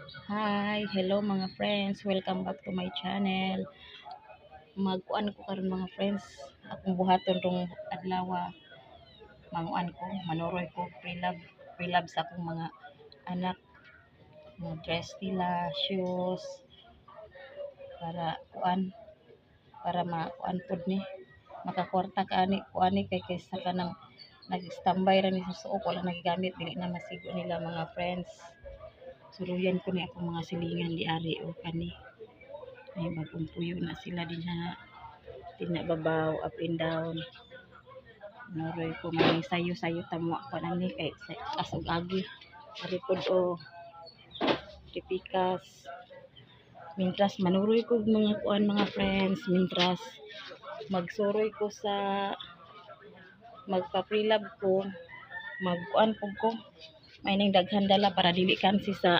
Hi, hello mga friends. Welcome back to my channel. Magkuan ko karon, mga friends. Akong buhaton rong adlaw. Manguan ko, manuroy ko, pre-love, pre-love sa akong mga anak. Mga dress nila, shoes, para kuan, para makuan pod ni. Makakwarta ka ani, kuan ni kay kaysa kanang nag-standby ra ni sa suok, wala nagigamit, dili na masigo nila, mga friends. Suruyan ko ni akong mga silingan di ari o kani. Ay, bagong puyo na sila din ha. Tinababaw, up and down. Nuroy ko may sayo-sayo tamo pa na ni kay asog agi. Ari pod o tipikas. Mintras manuroy ko mga kuan, mga friends, mintras magsuroy ko sa magpa-prelove ko, magkuan pug ko. May ning daghan dala para dili kansi sa